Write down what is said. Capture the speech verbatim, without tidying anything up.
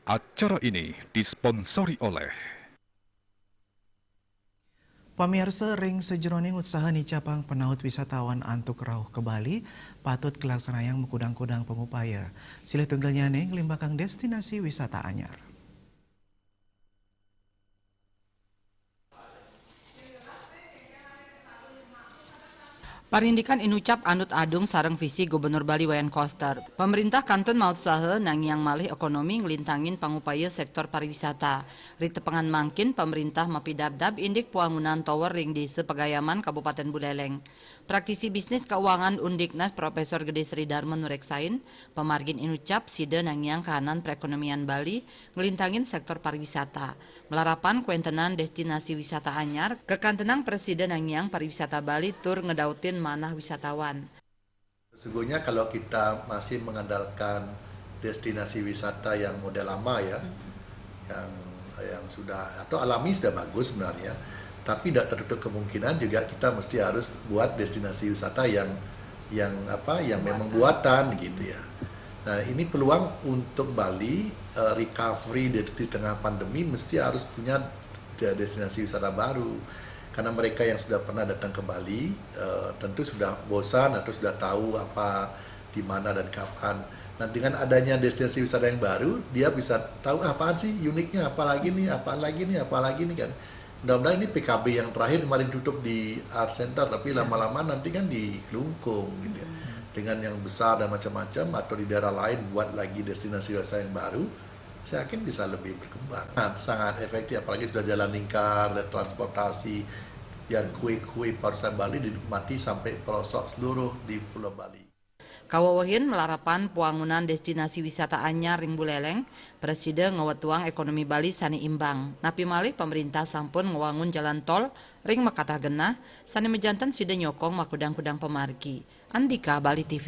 Acara ini disponsori oleh Pamiarsa, ring sajeroning utsaha nicapang penaut wisatawan antuk rauh ka Bali, patut kalaksanayang makudang-kudang pangupaya. Silih tunggalnyane nglimbakang destinasi wisata anyar. Parindikan inucap anut adung sareng visi Gubernur Bali Wayan Koster. Pemerintah kantun mautsaha nangiang malih ekonomi nglintangin pangupaya sektor pariwisata. Ri tepengan mangkin, pemerintah mapidabdab indik puangunan tower ring Desa Pagayaman, Kabupaten Buleleng. Praktisi bisnis keuangan Undiknas Profesor Gede Sri Darma nureksain, pamargin inucap sida nangiang kahanan perekonomian Bali nglintangin sektor pariwisata. Malarapan kawentenan destinasi wisata anyar, kakantenang prasida nangiang pariwisata Bali tur ngedautin manah wisatawan. Sesungguhnya kalau kita masih mengandalkan destinasi wisata yang model lama ya, yang yang sudah atau alami sudah bagus sebenarnya, tapi tidak tertutup kemungkinan juga kita mesti harus buat destinasi wisata yang yang apa yang memang buatan gitu ya. Nah, ini peluang untuk Bali eh, recovery di, di tengah pandemi mesti harus punya de- destinasi wisata baru. Karena mereka yang sudah pernah datang ke Bali eh, tentu sudah bosan atau sudah tahu apa di mana dan kapan. Nah, dengan adanya destinasi wisata yang baru, dia bisa tahu apaan sih uniknya, apa lagi nih, apaan lagi nih, apa lagi nih kan. Mudah-mudahan ini P K B yang terakhir kemarin tutup di Art Center, tapi lama-lama nanti kan di Klungkung gitu ya. Dengan yang besar dan macam-macam atau di daerah lain buat lagi destinasi wisata yang baru, saya yakin bisa lebih berkembang. Sangat, sangat efektif, apalagi sudah jalan lingkar dan transportasi. Biar kue-kue pariwisata Bali dinikmati sampai pelosok seluruh di Pulau Bali. Kawewehin malarapan puangunan destinasi wisata anyar ring Buleleng, prasida ngwetuang ekonomi Bali sane imbang. Napi malih, pemerintah sampun ngwangun jalan tol ring makatah genah, sane majanten sida nyokong makudang-kudang pamargi. Andika, Bali T V.